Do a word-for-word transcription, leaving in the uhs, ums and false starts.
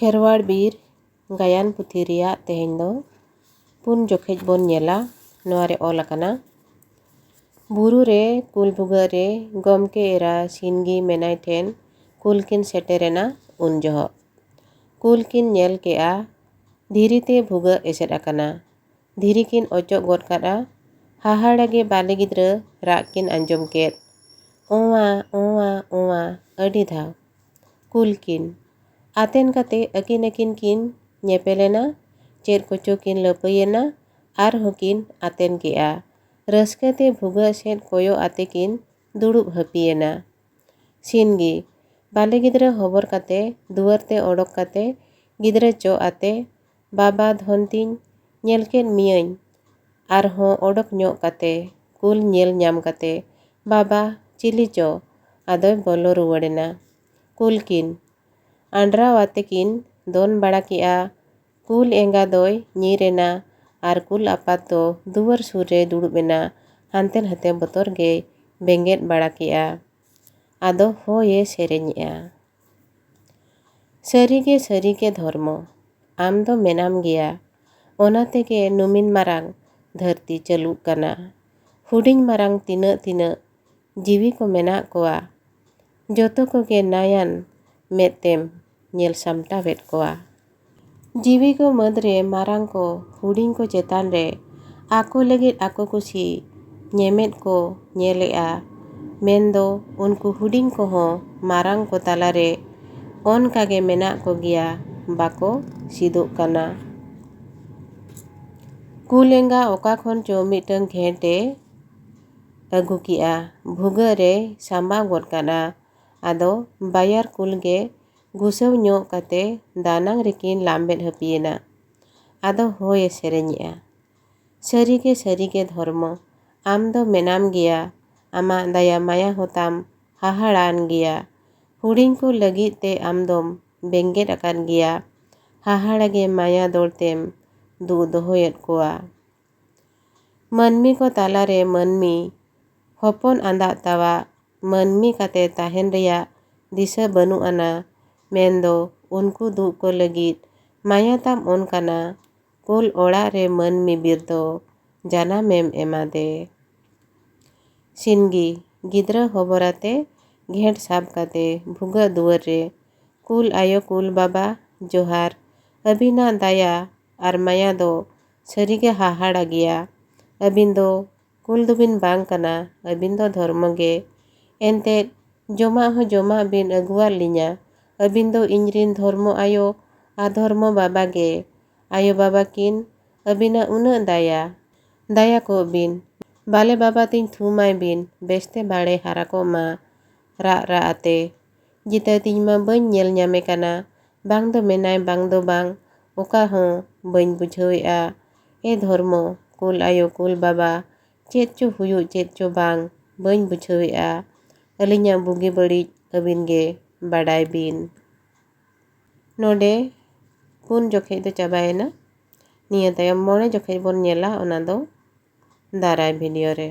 ᱠᱷᱮᱨᱣᱟᱲ ᱵᱤᱨ ᱜᱟᱭᱟᱱ ᱯᱩᱛᱷᱤ ᱨᱮᱭᱟᱜ ᱛᱮᱦᱮᱧ ᱫᱚ ᱯᱩᱱ ᱡᱚᱠᱷᱮᱡ ᱵᱚᱱ ᱧᱮᱞᱟ᱾ ᱱᱚᱣᱟ ᱨᱮ ᱚᱞ ᱟᱠᱟᱱᱟ, ᱵᱩᱨᱩ ᱨᱮ ᱠᱩᱞ ᱵᱷᱩᱜᱟᱹᱜ ᱨᱮ ᱜᱚᱢᱠᱮ ᱮᱨᱟ ᱥᱤᱱᱜᱤ ᱢᱮᱱᱟᱭ ᱴᱷᱮᱱ ᱠᱩᱞ ᱠᱤᱱ ᱥᱮᱴᱮᱨᱮᱱᱟ᱾ ᱩᱱ ᱡᱚᱦᱚᱜ ᱠᱩᱞ ᱠᱤᱱ ᱧᱮᱞ ᱠᱮᱜᱼᱟ, ᱫᱷᱤᱨᱤ ᱛᱮ ᱵᱷᱩᱜᱟᱹᱜ ᱮᱥᱮᱫ ᱟᱠᱟᱱᱟ᱾ ᱫᱷᱤᱨᱤ ᱠᱤᱱ ᱚᱪᱚᱜ ᱜᱚᱫ ᱠᱟᱫᱼᱟ᱾ ᱦᱟᱦᱟᱲᱟ ᱜᱮ ᱵᱟᱞᱮ ᱜᱤᱫᱽᱨᱟᱹ ᱨᱟᱜ ᱠᱤᱱ ᱟᱸᱡᱚᱢ ᱠᱮᱫ, ᱳᱣᱟ, ᱳᱣᱟ, ᱳᱣᱟ, ᱟᱹᱰᱤ ᱫᱷᱟᱣ᱾ ᱠᱩᱞ ᱠᱤᱱ ᱟᱛᱮᱱ ᱠᱟᱛᱮ ᱟᱹᱠᱤᱱ ᱟᱹᱠᱤᱱ ᱠᱤᱱ ᱧᱮᱯᱮᱞᱮᱱᱟ᱾ ᱪᱮᱫ ᱠᱚᱪᱚ ᱠᱤᱱ ᱞᱟᱹᱯᱟᱹᱭᱮᱱᱟ, ᱟᱨᱦᱚᱸ ᱠᱤᱱ ᱟᱛᱮᱱ ᱠᱮᱜᱼᱟ᱾ ᱨᱟᱹᱥᱠᱟᱹ ᱛᱮ ᱵᱷᱩᱜᱟᱹᱜ ᱥᱮᱫ ᱠᱚᱭᱚᱜ ᱟᱛᱮ ᱠᱤᱱ ᱫᱩᱲᱩᱵ ᱦᱟᱹᱯᱤᱭᱮᱱᱟ᱾ ᱥᱤᱱᱜᱤ ᱵᱟᱞᱮ ᱜᱤᱫᱽᱨᱟᱹ ᱦᱚᱵᱚᱨ ᱠᱟᱛᱮ ᱫᱩᱣᱟᱹᱨ ᱛᱮ ᱚᱰᱚᱠ ᱠᱟᱛᱮ ᱜᱤᱫᱽᱨᱟᱹ ᱪᱚᱜ ᱟᱛᱮ, ᱵᱟᱵᱟ ᱫᱷᱚᱱ ᱛᱤᱧ, ᱧᱮᱞ ᱠᱮᱫ ᱢᱤᱭᱟᱹᱧ᱾ ᱟᱨᱦᱚᱸ ᱚᱰᱚᱠ ᱧᱚᱜ ᱠᱟᱛᱮ ᱠᱩᱞ ᱧᱮᱞ ᱧᱟᱢ ᱠᱟᱛᱮ, ᱵᱟᱵᱟ, ᱪᱤᱞᱤ ᱪᱚ? ᱟᱫᱚᱭ ᱵᱚᱞᱚ ᱨᱩᱣᱟᱹᱲᱮᱱᱟ᱾ ᱠᱩᱞ ᱠᱤᱱ ᱟᱸᱰᱨᱟᱣ ᱟᱛᱮ ᱠᱤᱱ ᱫᱚᱱ ᱵᱟᱲᱟ ᱠᱮᱜᱼᱟ᱾ ᱠᱩᱞ ᱮᱸᱜᱟ ᱫᱚᱭ ᱧᱤᱨ ᱮᱱᱟ ᱟᱨ ᱠᱩᱞ ᱟᱯᱟᱛ ᱫᱚ ᱫᱩᱣᱟᱹᱨ ᱥᱩᱨ ᱨᱮᱭ ᱫᱩᱲᱩᱵ ᱮᱱᱟ᱾ ᱦᱟᱱᱛᱮ ᱱᱟᱛᱮ ᱵᱚᱛᱚᱨ ᱜᱮᱭ ᱵᱮᱸᱜᱮᱫ ᱵᱟᱲᱟ ᱠᱮᱜᱼᱟ᱾ ᱟᱫᱚ ᱦᱚᱭᱮ ᱥᱮᱨᱮᱧᱮᱜᱼᱟ᱾ ᱥᱟᱹᱨᱤᱜᱮ, ᱥᱟᱹᱨᱤᱜᱮ ᱫᱷᱚᱨᱢᱚ, ᱟᱢ ᱫᱚ ᱢᱮᱱᱟᱢ ᱜᱮᱭᱟ᱾ ᱚᱱᱟ ᱛᱮᱜᱮ ᱱᱩᱢᱤᱱ ᱢᱟᱨᱟᱝ ᱫᱷᱟᱹᱨᱛᱤ ᱪᱟᱹᱞᱩᱜ ᱠᱟᱱᱟ᱾ ᱦᱩᱰᱤᱧ ᱢᱟᱨᱟᱝ ᱛᱤᱱᱟᱹᱜ ᱛᱤᱱᱟᱹᱜ ᱡᱤᱣᱤ ᱠᱚ ᱢᱮᱱᱟᱜ ᱠᱚᱣᱟ, ᱡᱚᱛᱚ ᱠᱚᱜᱮ ᱱᱟᱭᱟᱱ ᱢᱮᱫ ᱛᱮᱢ ᱧᱮᱞ ᱥᱟᱢᱴᱟᱣᱮᱫ ᱠᱚᱣᱟ᱾ ᱡᱤᱣᱤ ᱠᱚ ᱢᱟᱹᱫᱽ ᱨᱮ ᱢᱟᱨᱟᱝ ᱠᱚ ᱦᱩᱰᱤᱧ ᱠᱚ ᱪᱮᱛᱟᱱ ᱨᱮ ᱟᱠᱚ ᱞᱟᱹᱜᱤᱫ ᱟᱠᱚ ᱠᱩᱥᱤ ᱧᱮᱢᱮᱫ ᱠᱚ ᱧᱮᱞᱮᱜᱼᱟ᱾ ᱢᱮᱱᱫᱚ ᱩᱱᱠᱩ ᱦᱩᱰᱤᱧ ᱠᱚᱦᱚᱸ ᱢᱟᱨᱟᱝ ᱠᱚ ᱛᱟᱞᱟᱨᱮ ᱚᱱᱠᱟ ᱜᱮ ᱢᱮᱱᱟᱜ ᱠᱚᱜᱮᱭᱟ, ᱵᱟᱠᱚ ᱥᱤᱫᱚᱜ ᱠᱟᱱᱟ᱾ ᱠᱩᱞ ᱮᱸᱜᱟ ᱚᱠᱟ ᱠᱷᱚᱱ ᱪᱚ ᱢᱤᱫᱴᱟᱹᱝ ᱜᱷᱮᱸᱴ ᱮ ᱟᱹᱜᱩ ᱠᱮᱜᱼᱟ, ᱵᱷᱩᱜᱟᱹᱜ ᱨᱮᱭ ᱥᱟᱢᱵᱟᱣ ᱜᱚᱫ ᱠᱟᱫᱼᱟ᱾ ᱟᱫᱚ ᱵᱟᱭᱟᱨ ᱠᱩᱞ ᱜᱮ ᱜᱩᱥᱟᱹᱣ ᱧᱚᱜ ᱠᱟᱛᱮ ᱫᱟᱱᱟᱝ ᱨᱮᱠᱤᱱ ᱞᱟᱢᱵᱮᱫ ᱦᱟᱹᱯᱤᱭᱮᱱᱟ᱾ ᱟᱫᱚ ᱦᱚᱭᱮ ᱥᱮᱨᱮᱧᱮᱜᱼᱟ᱾ ᱥᱟᱹᱨᱤᱜᱮ, ᱥᱟᱹᱨᱤᱜᱮ ᱫᱷᱚᱨᱢᱚ, ᱟᱢ ᱫᱚ ᱢᱮᱱᱟᱢ ᱜᱮᱭᱟ, ᱟᱢᱟᱜ ᱫᱟᱭᱟ ᱢᱟᱭᱟ ᱦᱚᱸ ᱛᱟᱢ ᱦᱟᱦᱟᱲᱟᱱ ᱜᱮᱭᱟ᱾ ᱦᱩᱰᱤᱧ ᱠᱚ ᱞᱟᱹᱜᱤᱫ ᱛᱮ ᱟᱢ ᱫᱚᱢ ᱵᱮᱸᱜᱮᱫ ᱟᱠᱟᱫ ᱜᱮᱭᱟ᱾ ᱦᱟᱦᱟᱲᱟ ᱜᱮ ᱢᱟᱭᱟ ᱫᱚᱲ ᱛᱮᱢ ᱫᱩᱜ ᱫᱚᱦᱚᱭᱮᱫ ᱠᱚᱣᱟ᱾ ᱢᱟᱹᱱᱢᱤ ᱠᱚ ᱛᱟᱞᱟᱨᱮ ᱢᱟᱹᱱᱢᱤ ᱦᱚᱯᱚᱱ ᱟᱸᱫᱟᱜ ᱛᱟᱣᱟᱜ ᱢᱟᱹᱱᱢᱤ ᱠᱟᱛᱮ ᱛᱟᱦᱮᱱ ᱨᱮᱭᱟᱜ ᱫᱤᱥᱟᱹ ᱵᱟᱹᱱᱩᱜ ᱟᱱᱟ, ᱢᱮᱱᱫᱚ ᱩᱱᱠᱩ ᱫᱩᱜ ᱠᱚ ᱞᱟᱹᱜᱤᱫ ᱢᱟᱭᱟ ᱛᱟᱢ ᱚᱱᱠᱟᱱᱟ, ᱠᱩᱞ ᱚᱲᱟᱜ ᱨᱮ ᱢᱟᱹᱱᱢᱤ ᱵᱤᱨ ᱫᱚ ᱡᱟᱱᱟᱢᱮᱢ ᱮᱢᱟᱫᱮ᱾ ᱥᱤᱱᱜᱤ ᱜᱤᱫᱽᱨᱟᱹ ᱦᱚᱵᱚᱨ ᱟᱛᱮ ᱜᱷᱮᱸᱴ ᱥᱟᱵ ᱠᱟᱛᱮ ᱵᱷᱩᱜᱟᱹᱜ ᱫᱩᱣᱟᱹᱨ ᱨᱮ, ᱠᱩᱞ ᱟᱭᱳ ᱠᱩᱞ ᱵᱟᱵᱟ ᱡᱚᱦᱟᱨ, ᱟᱹᱵᱤᱱᱟᱜ ᱫᱟᱭᱟ ᱟᱨ ᱢᱟᱭᱟ ᱫᱚ ᱥᱟᱹᱨᱤᱜᱮ ᱦᱟᱦᱟᱲᱟ ᱜᱮᱭᱟ᱾ ᱟᱹᱵᱤᱱ ᱫᱚ ᱠᱩᱞ ᱫᱚᱵᱤᱱ ᱵᱟᱝ ᱠᱟᱱᱟ, ᱟᱹᱵᱤᱱ ᱫᱚ ᱫᱷᱚᱨᱢᱚ ᱜᱮ᱾ ᱮᱱᱛᱮᱫ ᱡᱚᱢᱟᱜ ᱦᱚᱸ ᱡᱚᱢᱟᱜ ᱵᱤᱱ ᱟᱹᱜᱩᱣᱟᱫ ᱞᱤᱧᱟ᱾ ᱟᱹᱵᱤᱱ ᱫᱚ ᱤᱧᱨᱤᱱ ᱫᱷᱚᱨᱢᱚ ᱟᱭᱳ ᱟᱨ ᱫᱷᱚᱨᱢᱚ ᱵᱟᱵᱟ ᱜᱮ᱾ ᱟᱭᱳ ᱵᱟᱵᱟ ᱠᱤᱱ ᱟᱹᱵᱤᱱᱟᱜ ᱩᱱᱟᱹᱜ ᱫᱟᱭᱟ᱾ ᱫᱟᱭᱟ ᱠᱚᱜ ᱵᱤᱱ, ᱵᱟᱞᱮ ᱵᱟᱵᱟ ᱛᱤᱧ ᱛᱷᱩᱢᱟᱭ ᱵᱤᱱ, ᱵᱮᱥᱛᱮ ᱵᱟᱲᱮ ᱦᱟᱨᱟ ᱠᱚᱜ ᱢᱟ᱾ ᱨᱟᱜ ᱨᱟᱜ ᱟᱛᱮ, ᱡᱤᱛᱟᱹ ᱛᱤᱧ ᱢᱟ ᱵᱟᱹᱧ ᱧᱮᱞ ᱧᱟᱢᱮ ᱠᱟᱱᱟ, ᱵᱟᱝ ᱫᱚ ᱢᱮᱱᱟᱭ ᱵᱟᱝ ᱫᱚ ᱵᱟᱝ, ᱚᱠᱟ ᱦᱚᱸ ᱵᱟᱹᱧ ᱵᱩᱡᱷᱟᱹᱣᱮᱜᱼᱟ᱾ ᱮ ᱫᱷᱚᱨᱢᱚ, ᱠᱩᱞ ᱟᱭᱳ ᱠᱩᱞ ᱵᱟᱵᱟ, ᱪᱮᱫ ᱪᱚ ᱦᱩᱭᱩᱜ ᱪᱮᱫ ᱪᱚ ᱵᱟᱝ, ᱵᱟᱹᱧ ᱵᱩᱡᱷᱟᱹᱣᱮᱜᱼᱟ᱾ ᱟᱹᱞᱤᱧᱟᱜ ᱵᱩᱜᱤ ᱵᱟᱹᱲᱤᱡ ᱟᱹᱵᱤᱱ ᱜᱮ ᱵᱟᱰᱟᱭ ᱵᱤᱱ᱾ ᱱᱚᱰᱮ ᱯᱩᱱ ᱡᱚᱠᱷᱮᱡ ᱫᱚ ᱪᱟᱵᱟᱭᱮᱱᱟ᱾ ᱱᱤᱭᱟᱹ ᱛᱟᱭᱚᱢ ᱢᱚᱬᱮ ᱡᱚᱠᱷᱮᱡ ᱵᱚᱱ ᱧᱮᱞᱟ, ᱚᱱᱟ ᱫᱚ ᱫᱟᱨᱟᱭ ᱵᱷᱤᱰᱤᱭᱳ ᱨᱮ᱾